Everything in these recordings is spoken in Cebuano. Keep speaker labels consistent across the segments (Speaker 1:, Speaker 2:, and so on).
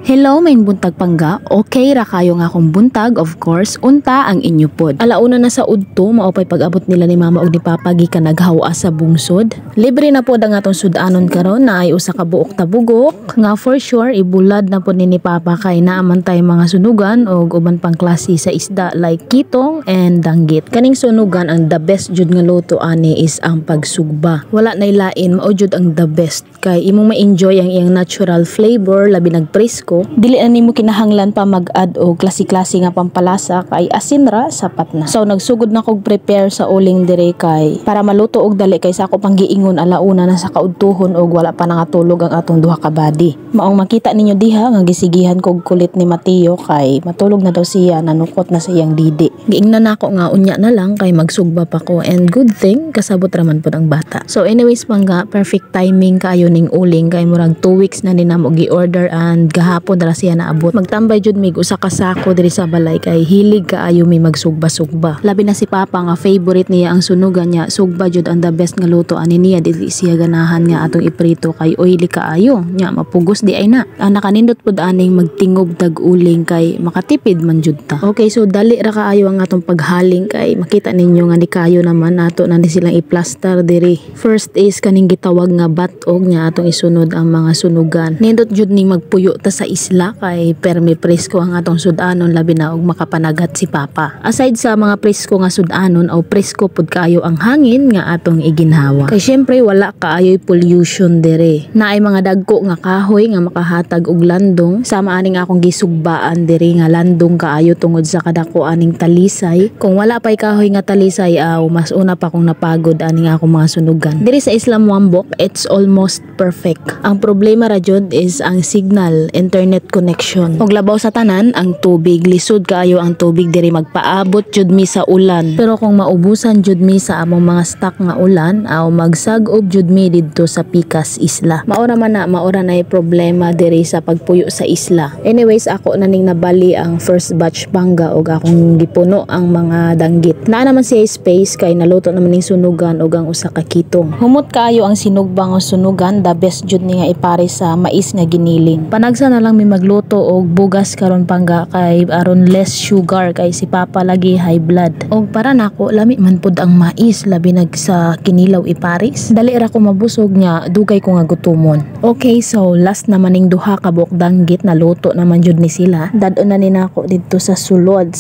Speaker 1: Hello, maayong buntag, pangga. Okay ra kayo nga akong buntag, of course. Unta ang inyo pod. Alauna na sa udto, mao pay pag-abot nila ni Mama ug ni Papa gikan naghawa sa bungsod. Libre na pod ang atong sudanon karon na ay usa ka buok tabugok nga for sure ibulad na pod ni Papa kay naa man tay mga sunugan og uban pang klase sa isda like kitong and danggit. Kaning sunugan, ang the best jud nga luto ani is ang pagsugba. Wala nay lain, mao jud ang the best kay imong ma-enjoy ang iyang natural flavor, labi nag presko. Dili na nimo kinahanglan pa mag-add og klase-klase nga pampalasa kay asin ra, sapat na. So nagsugod na kog prepare sa uling dire kay para maluto og dali kay sa ako pang giingon, alauna na sa kaudtuhon og wala pa nangatulog ang atong duha ka body. Maong makita ninyo diha nga gisigihan kog kulit ni Mateo kay matulog na daw siya, nanukot na sa iyang didi. Giingnan nako nga unya na lang kay magsugba pa ko, and good thing kasabot raman pud ang bata. So anyways, pangga, perfect timing kaayo ning uling kay murag 2 weeks na ni namo gi-order and gahapon dara siya naabot. Magtambay jud mig usa ka sako diri sa balay kay hilig kaayo mi magsugba-sugba. Labi na si Papa nga favorite niya ang sunugan niya, sugba jud ang the best nga luto ani niya. Dili siya ganahan nga atong iprito kay oily kaayo. Nya mapugos di ay na. Ang nakanindot pud aning magtingob tag uling kay makatipid man jud ta. Okay, so dali ra kaayo ang atong paghaling kay makita ninyo nga ni kayo naman ato na ni silang i-plaster diri. First is kaning gitawag nga batog nya atong isunod ang mga sunugan. Nindot jud ning magpuyo ta sa isla kay permi presko ang atong sudanon, labi na og makapanagat si Papa. Aside sa mga presko nga sudanon o presko pud kaayo ang hangin nga atong iginhawa. Kay syempre wala kaayoy pollution dire. Naay mga dagko nga kahoy nga makahatag og landong, sama aning akong gisugbaan dire nga landong kaayo tungod sa kadako aning talisay. Kung wala pay kahoy nga talisay, aw mas una pa kong napagod aning akong mga sunugan. Diri sa Isla Moamboc, it's almost perfect. Ang problema ra jud is ang signal, internet connection. Og labaw sa tanan, ang tubig. Lisod kaayo ang tubig diri, magpaabot jud mi sa ulan. Pero kung maubusan jud mi sa among mga stock nga ulan, aw magsag-ob jud mi didto sa Pikas Isla. Maora man na, maora na problema diri sa pagpuyo sa isla. Anyways, ako na ning nabali ang first batch, pangga, og akong gipuno ang mga danggit. Naa naman siya space kay naluto naman ning sunugan og ang usa ka kitong. Humot kaayo ang sinugba nga sunugan, the best jud ni nga ipare sa mais nga giniling. Panagsa na lang mi magluto og bugas karon, pangga, kay aron less sugar kay si Papa lagi high blood. Og para nako, lami man pud ang mais, labi nag sa kinilaw iparis. Dali ra ko mabusog nya dugay ko nga gutumon. Okay, so last naman ning duha ka buok danggit, naluto naman jud ni sila. Dad-on na ni nako didto sa sulod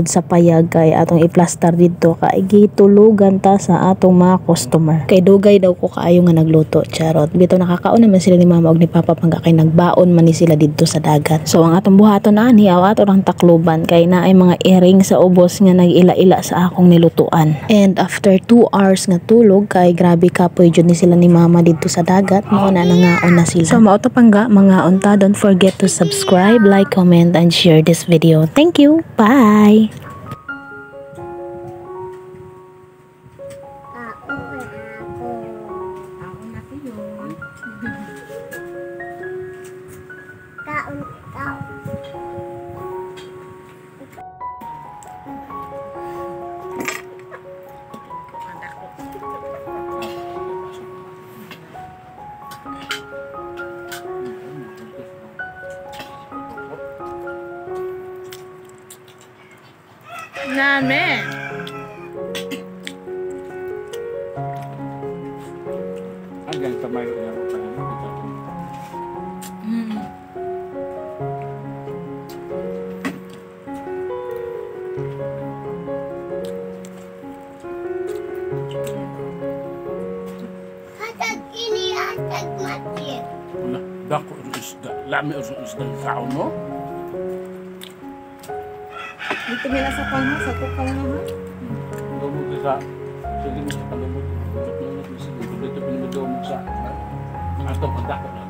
Speaker 1: sa payag kay atong i-plaster didto kay gitulugan ta sa atong mga customer. Kay dugay daw ko kaayo nga nagluto, charot. Bitaw nakakaon naman sila ni Mama og ni Papa, pangga, kay nagbaon man ni sila didto sa dagat. So ang atong buhaton ani aw ato rang takluban kay naay mga iring sa ubos nga nag-ila-ila sa akong nilutuan. And after 2 hours nga tulog kay grabe kapoy jud ni sila ni Mama didto sa dagat, mao na nangaon na sila. So mao to, pangga, mangaon ta. Don't forget to subscribe, like, comment and share this video. Thank you. Bye.
Speaker 2: Kaon ako.
Speaker 3: Kaon na kayo.
Speaker 2: Kaon, kaon.
Speaker 3: Nami.
Speaker 4: Hanggang kamay ko niya ako.
Speaker 2: Hatag ini, hatag matik.
Speaker 4: Wala, dako ang isda. Lami ang isda kaon no?
Speaker 3: Dito nila sa kwan ha, sa tukaw na ha.
Speaker 4: Lumot sa sige mo sa kalumot. Lumot mo sige. Dito pinamidumot sa ato ang dako.